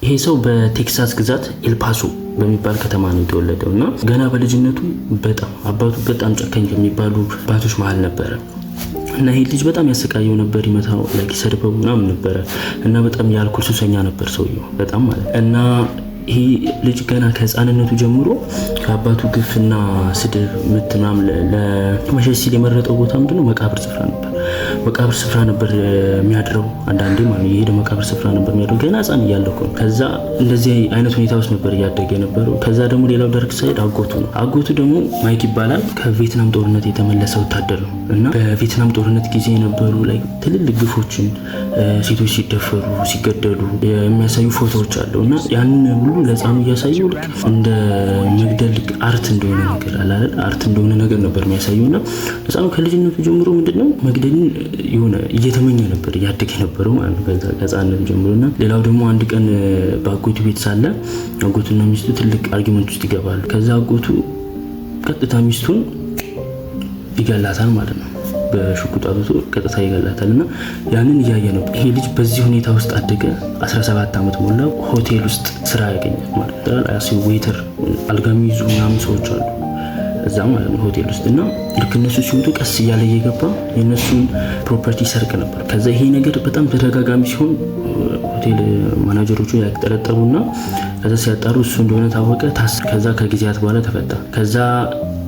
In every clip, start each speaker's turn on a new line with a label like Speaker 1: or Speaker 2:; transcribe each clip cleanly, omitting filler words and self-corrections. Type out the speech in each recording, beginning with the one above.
Speaker 1: ይሄ ሰው በቴክሳስ ግዛት ኤልፓሶ በሚባል ከተማ ነው የተወለደው እና ገና በልጅነቱ በጣም አባቱ በጣም ጨካኝ ከሚባሉ አባቶች መሀል ነበረ። እና ይሄ ልጅ በጣም ያሰቃየው ነበር፣ ይመታው፣ like ይሰድበው ምናምን ነበረ እና በጣም የአልኮል ሱሰኛ ነበር ሰውየው በጣም ማለት። እና ይሄ ልጅ ገና ከህፃንነቱ ጀምሮ ከአባቱ ግፍና ስድብ፣ ምት ምናምን ለመሸሽ ሲል የመረጠው ቦታ ምንድነው? መቃብር ስፍራ ነበር። መቃብር ስፍራ ነበር የሚያድረው አንዳንዴ ማለት ነው። የሄደ መቃብር ስፍራ ነበር የሚያድረው ገና ህፃን እያለ እኮ ነው። ከዛ እንደዚህ አይነት ሁኔታ ውስጥ ነበር እያደገ የነበረው። ከዛ ደግሞ ሌላው dark side አጎቱ ነው። አጎቱ ደግሞ ማይክ ይባላል። ከቪየትናም ጦርነት የተመለሰ ወታደር ነው እና በቪየትናም ጦርነት ጊዜ የነበሩ like ትልልቅ ግፎችን፣ ሴቶች ሲደፈሩ፣ ሲገደሉ የሚያሳዩ ፎቶዎች አለው እና ያንን ሁሉ ለህፃኑ እያሳየው ልክ እንደ መግደል ልክ art እንደሆነ ነገር አለ አይደል፣ art እንደሆነ ነገር ነበር የሚያሳየው። እና ህፃኑ ከልጅነቱ ጀምሮ ምንድነው መግደልን የሆነ እየተመኘ ነበር እያደገ የነበረው ማለት ነው ከዛ ከህፃንነቱ ጀምሮ። እና ሌላው ደግሞ አንድ ቀን በአጎቱ ቤት ሳለ አጎቱና ሚስቱ ትልቅ argument ውስጥ ይገባሉ። ከዛ አጎቱ ቀጥታ ሚስቱን ይገላታል ማለት ነው። በሽጉጥ አውጥቶ ቀጥታ ይገላታል። እና ያንን እያየ ነው ይሄ ልጅ በዚህ ሁኔታ ውስጥ አደገ። 17 ዓመት ሞላው። ሆቴል ውስጥ ስራ ያገኛል ማለት ነው። Waiter፣ አልጋ የሚይዙ ምናምን ሰዎች አሉ እዛ ማለት ነው ሆቴል ውስጥ። እና ልክ እነሱ ሲወጡ ቀስ እያለ እየገባ የእነሱን property ይሰርቅ ነበር። ከዛ ይሄ ነገር በጣም ተደጋጋሚ ሲሆን ሆቴል ማናጀሮቹ ያጠረጠሩና ከዛ ሲያጣሩ እሱ እንደሆነ ታወቀ። ከዛ ከጊዜያት በኋላ ተፈታ። ከዛ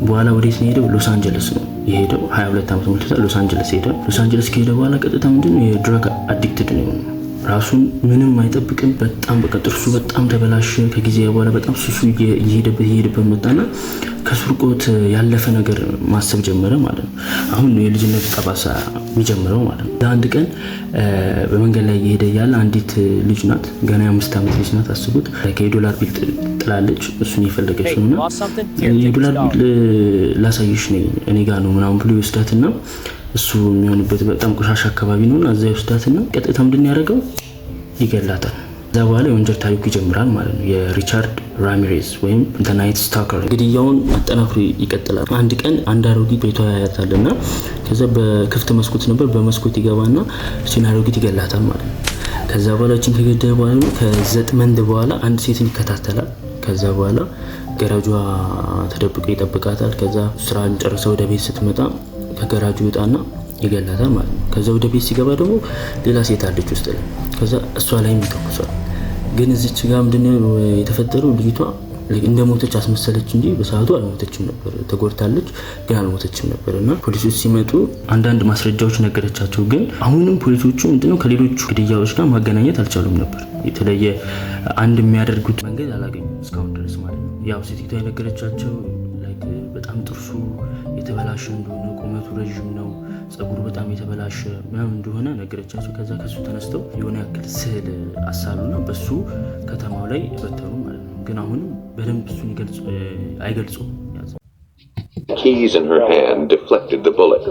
Speaker 1: በኋላ ወዴት ነው የሄደው? ሎስ አንጀለስ ነው የሄደው። 22 ዓመት ሞልቶታል። ሎስ አንጀለስ ሄደ። ሎስ አንጀለስ ከሄደ በኋላ ቀጥታ ምንድን ነው የ drug addicted ነው የሆነው። ራሱን ምንም አይጠብቅም። በጣም በቃ ጥርሱ በጣም ተበላሸ። ከጊዜ በኋላ በጣም ሱሱ እየሄደበት እየሄደበት መጣና ከስርቆት ያለፈ ነገር ማሰብ ጀመረ ማለት ነው። አሁን ነው የልጅነቱ ጠባሳ የሚጀምረው ማለት ነው። አንድ ቀን በመንገድ ላይ እየሄደ እያለ አንዲት ልጅ ናት፣ ገና የ5 ዓመት ልጅ ናት። አስቡት፣ የዶላር bill ጥላለች። እሱን የፈለገች ነው እና የዶላር bill ላሳይሽ ነኝ፣ እኔ ጋ ነው ምናምን ብሎ ይወስዳትና እሱ የሚሆንበት በጣም ቆሻሻ አካባቢ ነው እና እዛ ይወስዳትና ቀጥታ ምንድን ያደረገው ይገላታል። ከዛ በኋላ የወንጀል ታሪኩ ይጀምራል ማለት ነው። የሪቻርድ ራሚሬዝ ወይም Night Stalker ግድያውን አጠናክሮ ይቀጥላል። አንድ ቀን አንድ አሮጊት ቤቷ ያያታል እና ከዛ በክፍት መስኮት ነበር፣ በመስኮት ይገባና እችን አሮጊት ይገላታል ማለት ነው። ከዛ በኋላ እችን ከገደለ በኋላ ከ9 month በኋላ አንድ ሴትን ይከታተላል። ከዛ በኋላ ገራጇ ተደብቆ ይጠብቃታል። ከዛ ስራን ጨርሰ ወደ ቤት ስትመጣ ከገራጁ ይወጣና ይገላታል ማለት ነው። ከዛ ወደ ቤት ሲገባ ደግሞ ሌላ ሴት አለች ውስጥ ላይ፣ ከዛ እሷ ላይም ይተኩሳል። ግን እዚች ጋር ምንድነው የተፈጠረው? ልጅቷ እንደ ሞተች አስመሰለች እንጂ በሰዓቱ አልሞተችም ነበር። ተጎድታለች፣ ግን አልሞተችም ነበር። እና ፖሊሶች ሲመጡ አንዳንድ ማስረጃዎች ነገረቻቸው። ግን አሁንም ፖሊሶቹ ምንድነው ከሌሎቹ ግድያዎች ጋር ማገናኘት አልቻሉም ነበር። የተለየ አንድ የሚያደርጉት መንገድ አላገኙም እስካሁን ድረስ ማለት ነው። ያው ሴቲቷ የነገረቻቸው like በጣም ጥርሱ የተበላሸ እንደሆነ፣ ቁመቱ ረዥም ነው፣ ጸጉሩ በጣም የተበላሸ ምናምን እንደሆነ ነገረቻቸው። ከዛ ከሱ ተነስተው የሆነ ያክል ስዕል አሳሉና በሱ ከተማው ላይ በተኑ ማለት ነው። ግን አሁንም በደንብ እሱን አይገልጹም።
Speaker 2: Keys in her hand deflected the bullet.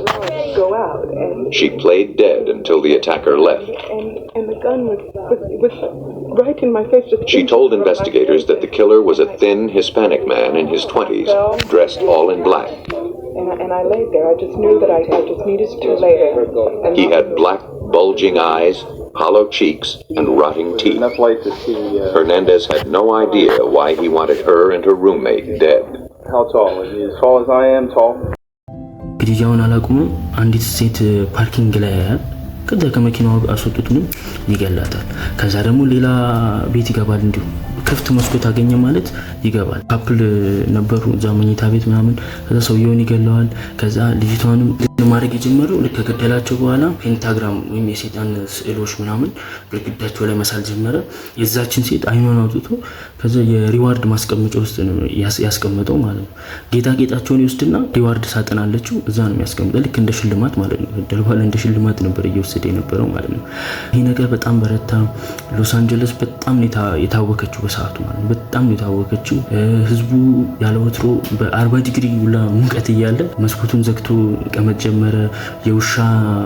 Speaker 3: Go out and
Speaker 2: She played dead until the attacker left.
Speaker 3: And the gun was right in my face. Just
Speaker 2: She
Speaker 3: inches
Speaker 2: told
Speaker 3: from my
Speaker 2: investigators
Speaker 3: face.
Speaker 2: That the killer was a thin Hispanic man in his 20s, dressed all in black.
Speaker 3: And I laid there. I just knew that I just needed to lay there. And
Speaker 2: He
Speaker 3: not
Speaker 2: had
Speaker 3: move.
Speaker 2: Black, bulging eyes, hollow cheeks, and rotting teeth.
Speaker 4: Enough light to see
Speaker 2: Hernandez had no idea why he wanted her and her roommate dead.
Speaker 4: How tall. Is he as tall as I am? Tall?
Speaker 1: ግድያውን አላቁምም። አንዲት ሴት parking ላይ ያያል። ከዛ ከመኪናው አስወጡትንም ይገላታል። ከዛ ደግሞ ሌላ ቤት ይገባል። እንዲሁ ክፍት መስኮት አገኘ ማለት ይገባል። Couple ነበሩ እዛ መኝታ ቤት ምናምን። ከዛ ሰውየውን ይገለዋል። ከዛ ልጅቷንም ማድረግ የጀመረው ልክ ከገደላቸው በኋላ pentagram ወይም የሴጣን ስዕሎች ምናምን ግድግዳቸው ላይ መሳል ጀመረ። የዛችን ሴት አይኗን አውጥቶ ከዛ የ reward ማስቀመጫ ውስጥ ነው ያስቀመጠው ማለት ነው። ጌጣጌጣቸውን ይወስድና reward ሳጥን አለችው፣ እዛ ነው የሚያስቀምጠው። ልክ እንደ ሽልማት ማለት ነው። ከገደለ በኋላ እንደ ሽልማት ነበር እየወሰደ የነበረው ማለት ነው። ይህ ነገር በጣም በረታ። ሎስ አንጀለስ በጣም ነው የታወከችው በሰዓቱ ማለት ነው። በጣም ነው የታወከችው። ህዝቡ ያለ ወትሮ በ40 ዲግሪ ሁላ ሙቀት እያለ መስኮቱን ዘግቶ ቀመጥ ጀመረ። ጀመረ። የውሻ፣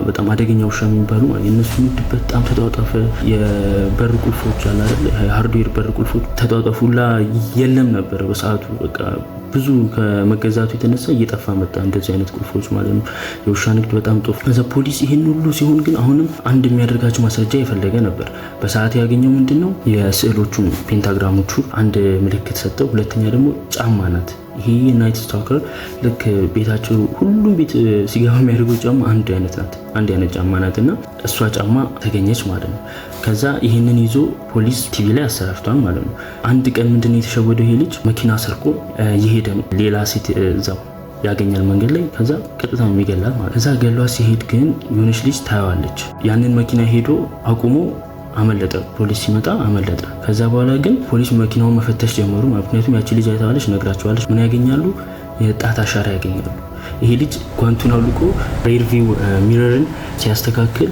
Speaker 1: በጣም አደገኛ ውሻ የሚባሉ የእነሱ ንግድ በጣም ተጧጧፈ። የበር ቁልፎች አለ አይደል? Hardware በር ቁልፎች ተጧጧፉላ፣ የለም ነበር በሰዓቱ። በቃ ብዙ ከመገዛቱ የተነሳ እየጠፋ መጣ፣ እንደዚህ አይነት ቁልፎች ማለት ነው። የውሻ ንግድ በጣም ጦፍ። ከዛ ፖሊስ ይህን ሁሉ ሲሆን ግን አሁንም አንድ የሚያደርጋቸው ማስረጃ የፈለገ ነበር። በሰዓት ያገኘው ምንድን ነው? የስዕሎቹ pentagram ኦቹ አንድ ምልክት ሰጠው። ሁለተኛ ደግሞ ጫማ ናት። ይሄ Night Stalker ልክ ቤታቸው ሁሉም ቤት ሲገባ የሚያደርገው ጫማ አንድ አይነት ናት፣ አንድ አይነት ጫማ ናት እና እሷ ጫማ ተገኘች ማለት ነው። ከዛ ይህንን ይዞ ፖሊስ ቲቪ ላይ አሰራጭቷል ማለት ነው። አንድ ቀን ምንድነው የተሸወደው? ይሄ ልጅ መኪና ሰርቆ እየሄደ ነው። ሌላ ሴት እዛው ያገኛል መንገድ ላይ። ከዛ ቀጥታ ነው የሚገላት ማለት። ከዛ ገሏ ሲሄድ ግን የሆነች ልጅ ታየዋለች። ያንን መኪና ሄዶ አቁሞ አመለጠ። ፖሊስ ሲመጣ አመለጠ። ከዛ በኋላ ግን ፖሊስ መኪናውን መፈተሽ ጀመሩ። ምክንያቱም ያቺ ልጅ አይተዋለች፣ ነግራቸዋለች። ምን ያገኛሉ? የጣት አሻራ ያገኛሉ። ይሄ ልጅ ጓንቱን አውልቆ rearview mirror ን ሲያስተካክል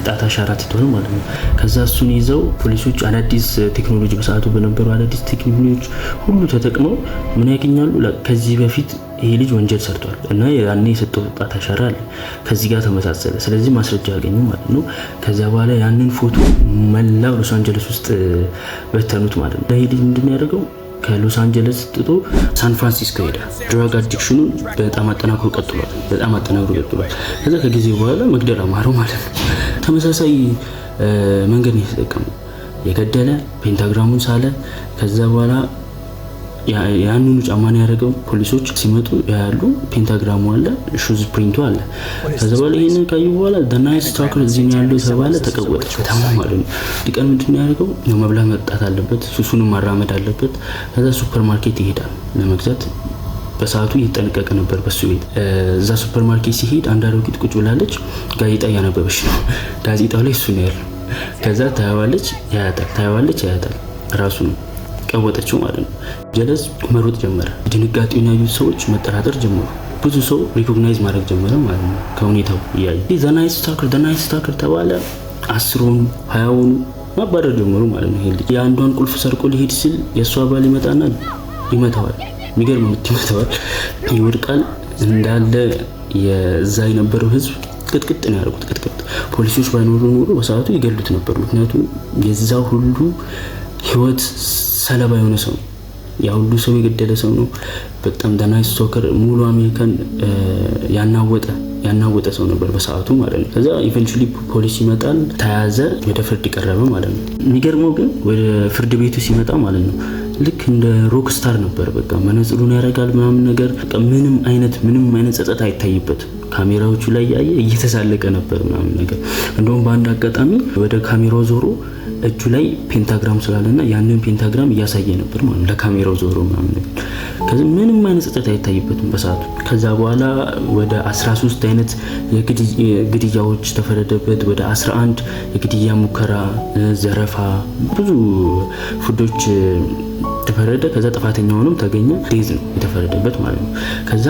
Speaker 1: ጣት አሻራ ትቷል ማለት ነው። ከዛ እሱን ይዘው ፖሊሶች አዳዲስ ቴክኖሎጂ፣ በሰዓቱ በነበሩ አዳዲስ ቴክኖሎጂዎች ሁሉ ተጠቅመው ምን ያገኛሉ? ከዚህ በፊት ይሄ ልጅ ወንጀል ሰርቷል እና ያኔ የሰጠው ጣት አሻራ አለ፣ ከዚህ ጋር ተመሳሰለ። ስለዚህ ማስረጃ ያገኙ ማለት ነው። ከዚያ በኋላ ያንን ፎቶ መላው ሎስ አንጀለስ ውስጥ በተኑት ማለት ነው። ይሄ ልጅ ምንድን ነው ያደርገው? ከሎስ አንጀለስ ጥቶ ሳን ፍራንሲስኮ ሄደ። Drug addiction ኑን በጣም አጠናክሮ ቀጥሏል። በጣም አጠናክሮ ቀጥሏል። ከዛ ከጊዜ በኋላ መግደል አማረው ማለት ነው። ተመሳሳይ መንገድ ነው የተጠቀመው። የገደለ pentagram ኡን ሳለ፣ ከዛ በኋላ ያንኑ ጫማ ነው ያደረገው። ፖሊሶች ሲመጡ ያያሉ፣ pentagram ኡ አለ፣ shoes print ኡ አለ። ከዛ በኋላ ይህንን ካዩ በኋላ Night Stalker እዚህ ነው ያለው ተባለ፣ ተቀወጠ ከተማ ማለት ነው። ቀን ምንድን ነው ያደረገው? መብላት መጠጣት አለበት፣ ሱሱንም ማራመድ አለበት። ከዛ ሱፐር ማርኬት ይሄዳል ለመግዛት። በሰዓቱ እየተጠነቀቀ ነበር በሱ ቤት። እዛ ሱፐር ማርኬት ሲሄድ አንድ አሮጊት ቁጭ ብላለች፣ ጋዜጣ እያነበበች ነው። ጋዜጣው ላይ እሱ ነው ያለው። ከዛ ታየዋለች፣ ያያታል፣ ታየዋለች፣ ያያታል። ራሱ ነው፣ ቀወጠችው ማለት ነው። ጀለስ መሮጥ ጀመረ። ድንጋጤውን ያዩት ሰዎች መጠራጠር ጀመሩ። ብዙ ሰው recognize ማድረግ ጀመረ ማለት ነው። ከሁኔታው እያዩ the Night Stalker፣ the Night Stalker ተባለ። 10 ሆኑ፣ 20 ሆኑ፣ ማባረር ጀመሩ ማለት ነው። ይሄ ልጅ የአንዷን ቁልፍ ሰርቆ ሊሄድ ሲል የእሷ ባል ይመጣና ይመታዋል። የሚገርም ምት ይመታዋል። ይወድቃል። እንዳለ የዛ የነበረው ህዝብ ቅጥቅጥ ነው ያደረጉት። ቅጥቅጥ። ፖሊሶች ባይኖሩ ኖሮ በሰዓቱ ይገሉት ነበር። ምክንያቱም የዛ ሁሉ ህይወት ሰለባ የሆነ ሰው ነው። ያ ሁሉ ሰው የገደለ ሰው ነው። በጣም the Night Stalker ሙሉ አሜሪካን ያናወጠ ሰው ነበር በሰዓቱ ማለት ነው። ከዛ eventually ፖሊስ ይመጣል፣ ተያዘ፣ ወደ ፍርድ ቀረበ ማለት ነው። የሚገርመው ግን ወደ ፍርድ ቤቱ ሲመጣ ማለት ነው ልክ እንደ rock star ነበር። በቃ መነጽሩን ያደርጋል ምናምን ነገር፣ ምንም አይነት ጸጸት አይታይበትም። ካሜራዎቹ ላይ ያየ እየተሳለቀ ነበር ምናምን ነገር። እንደውም በአንድ አጋጣሚ ወደ ካሜራው ዞሮ እጁ ላይ pentagram ስላለና ያንን pentagram እያሳየ ነበር ማለት ነው፣ ለካሜራው ዞሮ ምናምን ነገር። ከዚህ ምንም አይነት ጸጸት አይታይበትም በሰዓቱ። ከዛ በኋላ ወደ 13 አይነት የግድያዎች ተፈረደበት። ወደ 11 የግድያ ሙከራ፣ ዘረፋ፣ ብዙ ፍርዶች ተፈረደ። ከዛ ጥፋተኛ ሆኖም ተገኘ። Death ነው የተፈረደበት ማለት ነው። ከዛ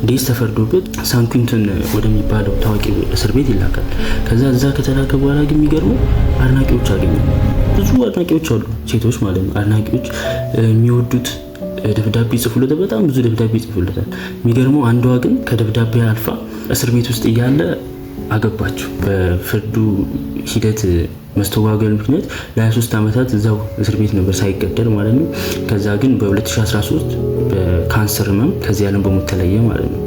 Speaker 1: death ተፈርዶበት ሳንኩንትን ወደሚባለው ታዋቂ እስር ቤት ይላካል። ከዛ እዛ ከተላከ በኋላ ግን የሚገርመው አድናቂዎች አገኘ። ብዙ አድናቂዎች አሉ፣ ሴቶች ማለት ነው። አድናቂዎች የሚወዱት ደብዳቤ ይጽፉለታል። በጣም ብዙ ደብዳቤ ይጽፉለታል። የሚገርመው አንዷ ግን ከደብዳቤ አልፋ እስር ቤት ውስጥ እያለ አገባችው። በፍርዱ ሂደት መስተጓገል ምክንያት ለ23 ዓመታት እዛው እስር ቤት ነበር ሳይገደል ማለት ነው። ከዛ ግን በ2013 በካንሰር ህመም ከዚህ ዓለም በሞት ተለየ ማለት ነው።